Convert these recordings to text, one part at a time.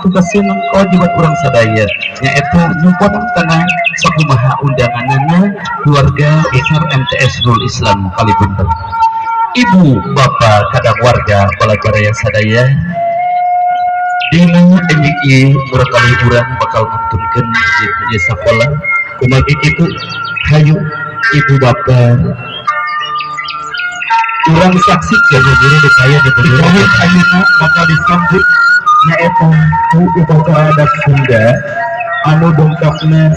Tugaskeun kewajiban urang sadaya nyaeta nyumpot kana sakumaha undanganana keluarga besar MTS Nurul Islam Kalibunten. Ibu bapak kadang warga Balad Baraya sadaya, dina enjing ieu murangkalih urang bakal ngantunkeun ieu sakola. Kumargi kitu, hayu ibu bapak urang saksikan. Guru dikaya gitu. Dikawin ayeuna bakal disambut nyaeta ku upacara adat Sunda anu dongkapna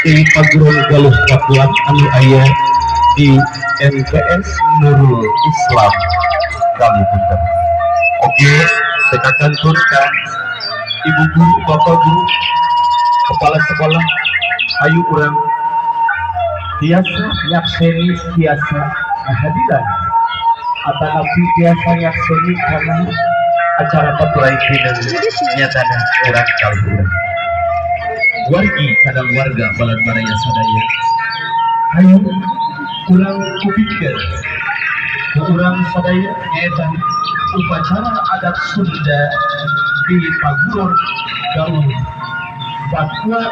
di Paguron Galuh Pakuan anu aya di MTS Nurul Islam Kalibunten. Oke, teka kantun ka ibu guru, bapak guru, kepala sekolah, ayo urang tiasa nyakseni, tiasa ngahadiran atanapi tiasa nyakseni karena acara paturai pineng nyatana urang kali urang. Wargi kadang warga Balad Baraya sadaya, ayo urang kupikir ku urang sadaya nyaeta upacara adat Sunda di Paguron Galuh Bakwa.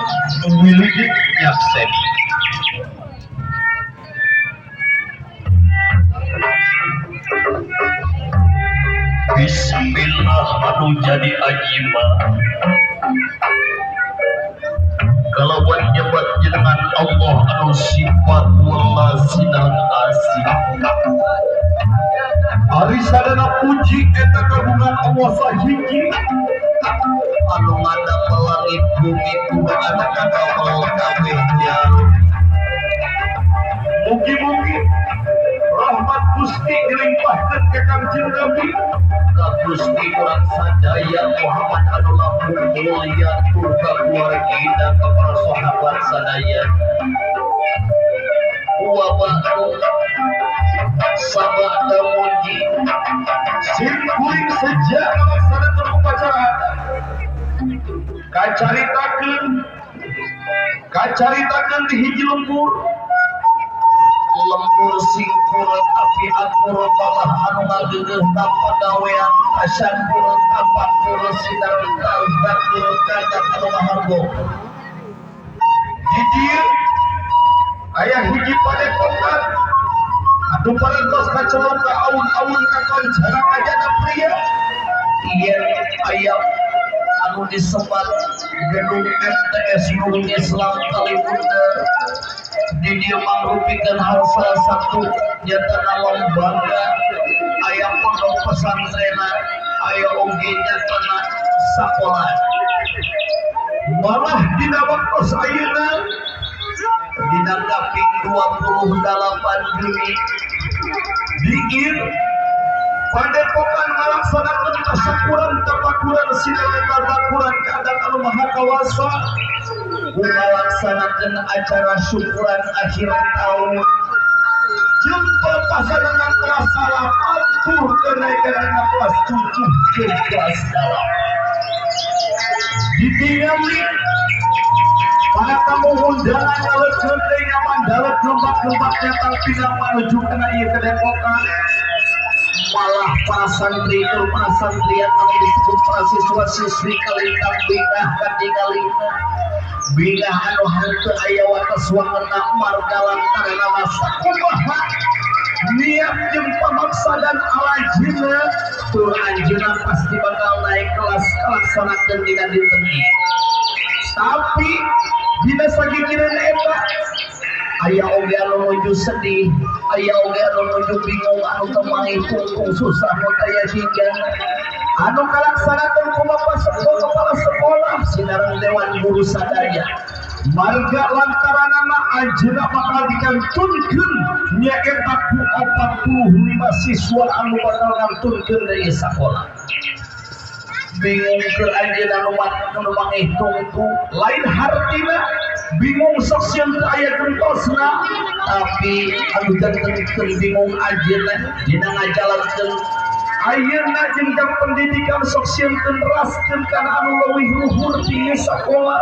Wilujeng nyakseni. Bismillah anu jadi ajima kalawan nyebat jenengan Allah anu sifat wala sinareng asih. Ari sadana puji eta kagungan Allah sahiji anu ngadamel langit bumi kudu anu ngadamel kabeh jalur. Mugi-mugi rahmat Gusti dilimpahkeun ke Kangjeng Nabi ka Gusti urang sadaya Muhammad anu langkung mulia tur ka keluargina ka para sahabat sadaya wa ba'du sabada muji. Sim kuring sejak ngalaksanakeun upacara adat kacaritakeun kacaritakeun di hiji lembur. Lembur sing purun tapi akur malah anu ngageugeuh tanpa gawean asan purun tapak purun sinar dan purun kadak anu mahargo. Di dieu aya hiji padepokan anu parantos kacelok ka aun-aun kakoncara kajana pria. Ieu aya anu disebat gedung MTS Nurul Islam Kalibunten. Di dieu mangrupikeun hal salah satu nyatana lembaga aya pondok pesantrenna, aya oge nyatana sakola. Malah dina waktos ayeuna dina kaping 28 Juni di ieu padepokan ngalaksanakeun kasyukuran tafakuran sinareng tadakuran ka anu maha kawasa. Ku ngalaksanakeun acara syukuran akhir tahun jeung pelepasan kelas salapan tur kenaikan kelas 7 ke kelas dalam. Ditingali para tamu undangan ngalekeun deui ngamandalet gempak-gempak nyata pinang menuju kana ieu kedepokan. Malah para santri tur para santrian anu disebut para siswa siswi kalintang bingah katingalina bingah anu henteu aya wates wangeuna marga lantaran sakumaha niat jeung pamaksa dan alajina tur anjeunna pasti bakal naik kelas kalaksanakeun dina dinten ieu. Tapi dina sagigireun eta aya oge anu nuju sedih, aya oge anu nuju bingung, anu teu manggih tungtung susah nu taya hingga anu kalaksanakeun ku bapak sekolah, kepala sekolah sinareng dewan guru sadaya. Marga lantaranana anjeunna bakal dikantunkeun nyaeta ku 45 siswa anu bakal ngantunkeun deui sakola. Bingung ke anjeunna nu manggih tungtung. Lain hartina bingung sok sieun teu aya gentosna, tapi anu jantenkeun bingung anjeunna dina ngajalankeun ayeuna jenjang pendidikan sok sieun teu neraskeun kana anu leuwih luhur di sakola.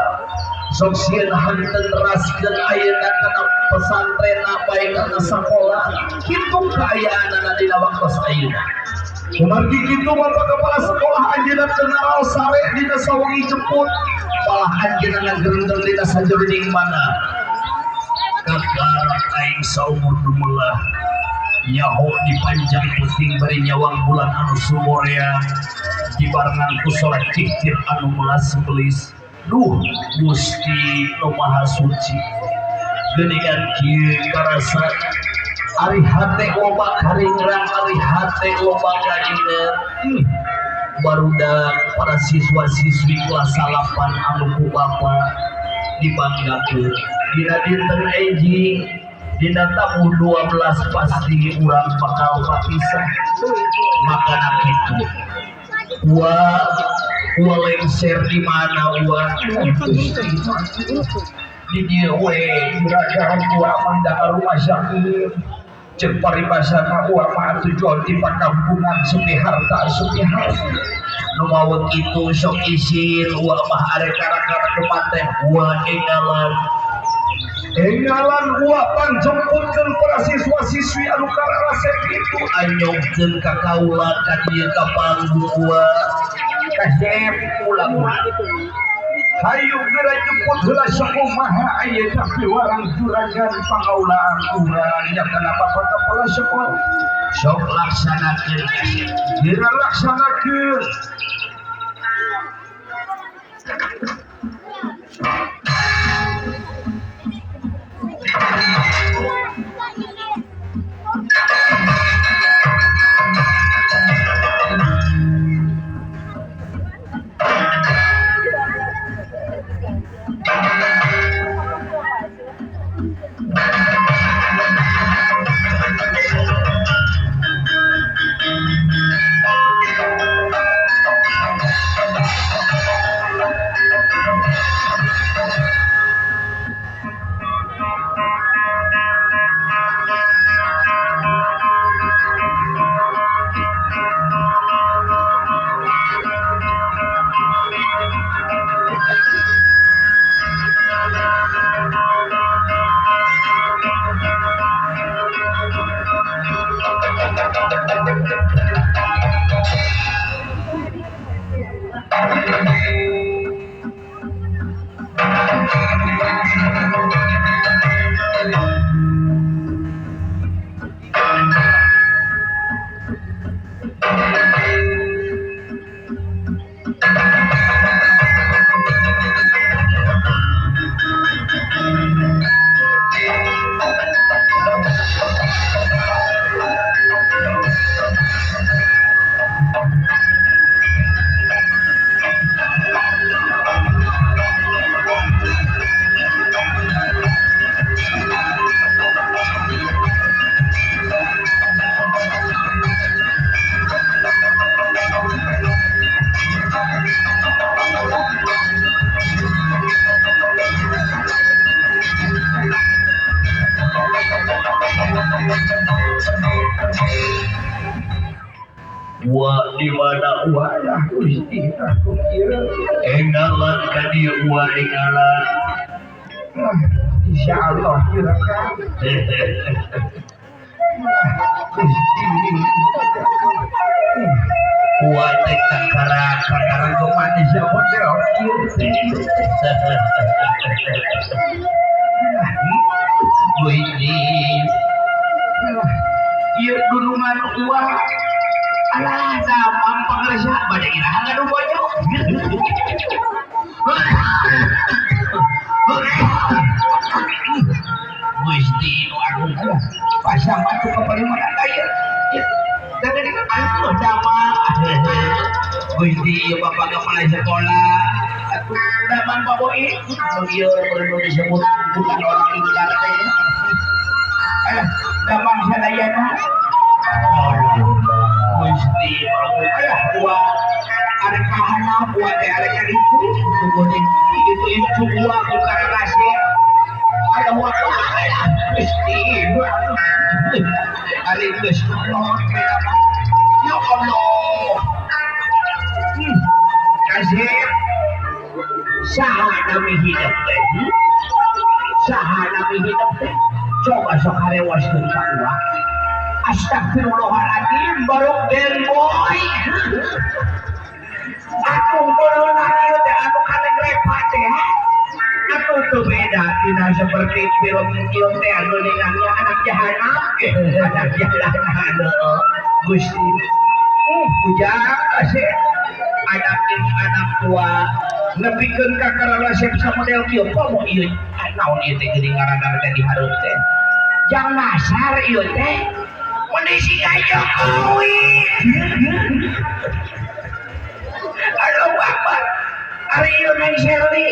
Sok sieun henteu neraskeun ayeuna kana pesantrenna bae kana sakola kitu kaayaanana dina waktos ayeuna. Kumargi kitu Bapak Kepala Sekolah anjeunna teu naraos sare dina sawengi jemput malah anjeunna ngagerendeng dina sajeroning mana. Kakara aing saumur dumelah nyaho di panjang puting bari nyawang bulan anu sumoreang dibarengan ku salat cicir anu melas belis. Duh Gusti nu Maha Suci geuningan kieu karasa ari hate loba karingrang ari hate loba kaingeun. Barudak para siswa-siswi kelas 8 anu ku bapa dibanggakeun dina dinten enjing dina tabuh 12 pasti urang bakal papisah. Makana kitu ua lengser di mana ua di dieu we juragan ua mah da rumah sakit ceuk paribasana ua mah atuh jual di pakampungan sepi harta sepi harta nu mawa kitu sok isin ua mah arek karak-karak depan teh ua enggalan enggalan ua panjemputkeun para siswa-siswi anu kararasep itu anyogkeun ka kaula ka dieu ka panggung ua kasep ulang hayu geura jemput heula sakumaha ayeuna piwarang juragan pangaulaan urang nya kana Bapak Kepala Sekolah sok laksanakeun kasep geura laksanakeun. Wa di mana wa ya Gusti aku ieu enggalan ka dieu wa enggalan insyaallah juragan Gusti wa teh kakara kakara kumaha siapa teh Gusti ieu dunungan uwa alah damang pangresa bade iraha ngadu bojong. Gusti nu agung pasang atuh ka paling mana ieu da geuning atuh damang Gusti ieu Bapak Kepala Sekolah atuh damang baboi nu ieu perlu disebut bukan orang ingkar teh damang sadayana. Gusti ayah ua arek kahana ua teh arek ka ditu itu itu ua ku kararase aya ua Gusti ari geus ya Allah kasih saha nami hidup teh saha nami hidup teh coba sok harewaskeun ka ua. Astagfirullahaladzim, baru Den Boy. Atuh corona ieu teh anu kaneng repa teh. Atuh teu beda tina seperti film-film teh anu ningannya anak jahanam, anak jahanam. Gusti. Ujang kasih anak ini anak tua nepikeun ka kararasep samodel kieu komo ieu naon ieu teh geuning ngaranna teh dihareup teh jang nasar ieu teh meni siga Jokowi. Aduh, Bapak, ari ieu Neng Sherly.